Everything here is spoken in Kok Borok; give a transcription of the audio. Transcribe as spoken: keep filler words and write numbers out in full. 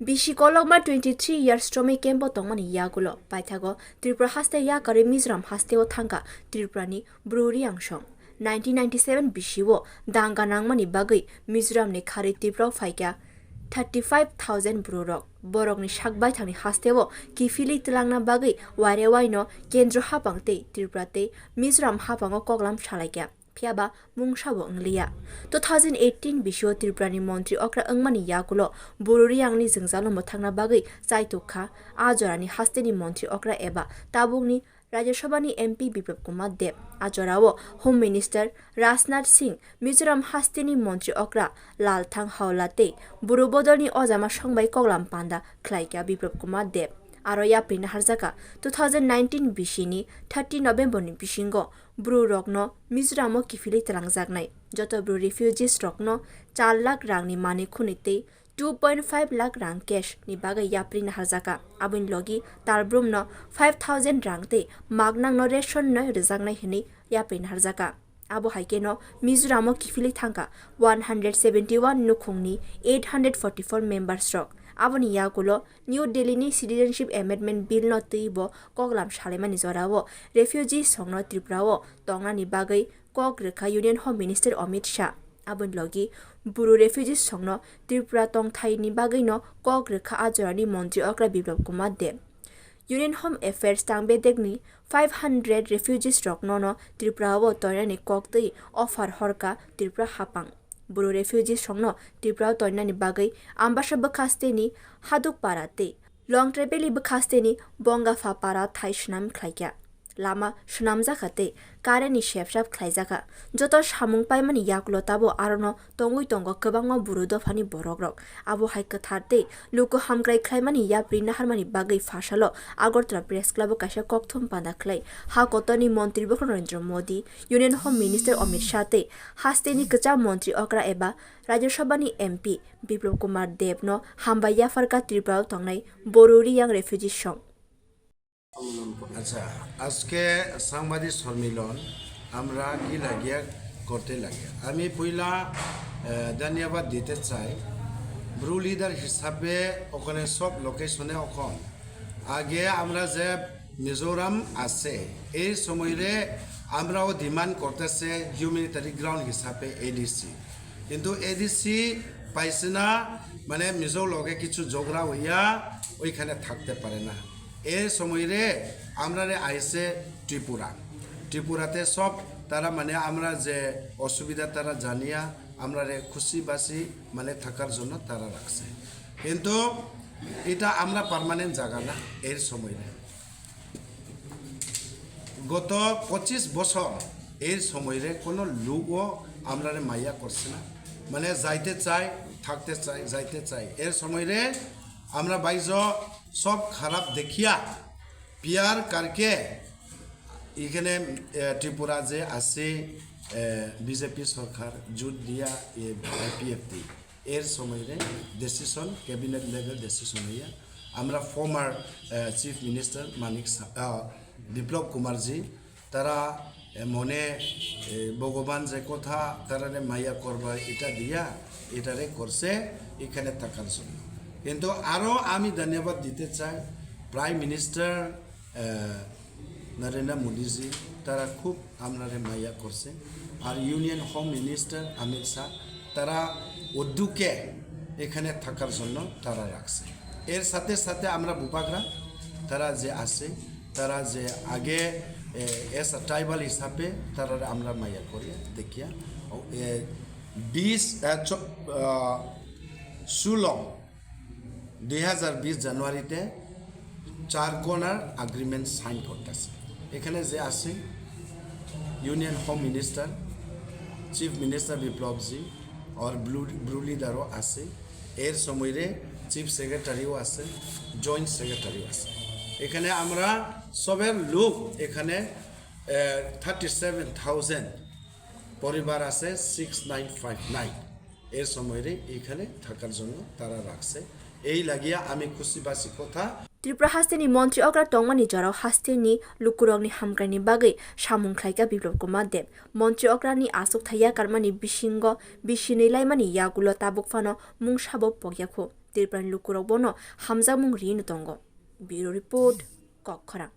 Bisi kolokma twenty three years chomwi camp o tongmani yagulo paithago Tripura haste yakarwi Mizoram hasteo thangkha Tripurani Bru Reang song. Nineteen ninety seven bisio danga nangmani bagwi Mizoramni kharwi Tripurao phaikha thirty five thousand Bru rok. Borokni sak baithangni hasteo kiphilwi twlangna bagwi waire waino Kendro hapang tei Tripura tei Mizoram hapango koklam salaikha. Phiyaba mungsabo wngliya. Two thousand eighteen bisio Tripurani montri okra wngmani yagulo Bru Reangni jwngjalo mwthangna bagwi chaitukha. A jorani hasteni montri okra eba tabukni Rajya Sabhani M P Biplab Kumar Deb, a jorao Home Minister Rajnath Singh, Mizoram hasteni montri okra Lalthang Haola tei Bru bodolni ojama songbai koklam panda khlaikha Biplab Kumar Deb. Aro yapri naharjaka two thousand nineteen bisini thirty November ni bisingo Bru rokno Mizoram o kiphilwi twlangjaknai joto Bru refugees rokno char lakh rangni manwi khwnwi tei two point five lakh rang cash ni bagwi yapri naharjaka. Aboni logi talbrumno five thousand rang tei maknangno ration no rwjaknai hwnwi yapri naharjaka. Abo hai kheno Mizoram o kiphilwi thangkha one hundred seventy one nukhungni eight hundred forty four members rok. Aboni yagulo New Delhi ni Citizenship Amendment Bill no twibo koklam salaimani jorao refugee songno Tripura o tongnani bagwi kok rwkha Union Home Minister Amit Shah. Aboni logi Bru refugee songno Tripura tongthaini bagwino kok rwkha a jorani montri okra Biplab Kumar Deb. Union Home Affairs tang bedekni five hundred refugees rokno no Tripura o toinani kok twi offer horkha Tripura hapang. Bru refugees rokno Tripura o toinani bagwi Ambasa bwkhasteni Hadukpara tei Longtrai Valley bwkhasteni Bongapha para thai swnam khlaikha. Lama swnamjakha tei current ni sepsap khlaijakha. Joto samung paimani yakulo tabo arono tongwi tongo kwbangma Bru dophani borokrok. Abo hai kwthar tei luku hamkrai khlaimani yapri naharmani bagwi phasalo Agartala Press Club o kaisa kokthum panda khlai ha kotorni montri bwkha Narendra Modi, Union Home Minister Amit Shah tei hasteni kwcham montri okra eba Rajya Sabhani M P Biplab Kumar Deb no hambai yapharkha Tripura o tongnai Bru Reang refugee song. আচ্ছা, আজকে সাংবাদিক সম্মেলন আমরা কি লাগিয়া করতে লাগে? আমি পয়লা, আহ, ধন্যবাদ দিতে চাই। ব্রু লিডার হিসাবে ওখানে সব লোকেশনে এখন আগে আমরা যে মিজোরাম আছে, এই সময়রে আমরাও ডিমান্ড করতেছে হিউম্যানিটারি গ্রাউন্ড হিসাবে এডিসি, কিন্তু এডিসি পাইছে না, মানে মিজো লগে কিছু ঝগড়া হইয়া ওইখানে থাকতে পারে না। এই সময়রে আমরারে আইছে ত্রিপুরা, ত্রিপুরাতে সব তারা মানে আমরা যে অসুবিধা তারা জানিয়া আমরারে খুশি বাসি মানে থাকার জন্য তারা রাখছে, কিন্তু এটা আমরা পার্মানেন্ট জায়গা না। এর সময়রে গত পঁচিশ বছর এই সময়রে কোনো লোকও আমরারে মাইয়া করছে না, মানে যাইতে চাই, থাকতে চাই, যাইতে চাই। এর সময়রে আমরা বাইজ সব খারাপ দেখিয়া পিয়ার কারকে এখানে, এ, ত্রিপুরা যে আছে, এ, বিজেপি সরকার জোট দিয়া এ, আইপিএফটি এর সময়রে ডিসিশন, ক্যাবিনেট লেভেল ডিসিশন হইয়া আমরা ফর্মার, এ, চিফ মিনিস্টার মানিক সা-, আ, বিপ্লব কুমারজি তারা, এ, মনে, এ, ভগবান যে কথা তারারে মাইয়া করবা এটা দিয়া এটারে করছে এখানে থাকার জন্য। কিন্তু আরও আমি ধন্যবাদ দিতে চাই প্রাইম মিনিস্টার, এ, নরেন্দ্র মোদীজি, তারা খুব আমরারে মাইয়া করছে। আর ইউনিয়ন হোম মিনিস্টার অমিত শাহ, তারা উদ্যোগে এখানে থাকার জন্য তারা রাখছে। এর সাথে সাথে আমরা বুবাগ্রা, তারা যে আছে, তারা যে আগে, এ, এস ট্রাইবাল হিসাবে তারা আমরা মাইয়া করি দেখিয়া। ও, এ, বিশ, এ, চ-, আ, ষোলো দুই হাজার বিশ জানুয়ারিতে চার কোণার এগ্রিমেন্ট সাইন করতেছে। এখানে যে আছে union home minister, chief minister বিপ্লবজি, আর ব্লু, ব্রু লিডারও আছে। এর সময়রে চিফ সেক্রেটারিও আছে, জয়েন্ট সেক্রেটারিও আছে। এখানে আমরা সবের লোক এখানে, এ, থার্টি সেভেন থাউজেন্ড পরিবার আছে, সিক্স নাইন ফাইভ নাইন। এর সময়রে এখানে থাকার জন্য তারা রাখছে। এই লাগিয়া আমি খুশি বাসি কথা। Tripura hasteni montri okra tongmani jorao hasteni lukurokni hamkraini bagwi samung khlaikha Biplab Kumar Deb. Montri okrani achukthai yakarmani bisingo bisinwi laimani yagulo tabuk phano mungsabo pokya khu. Tripurani lukurok bono hamjakmung rino tongo. Bureau Report, Kokkhorang.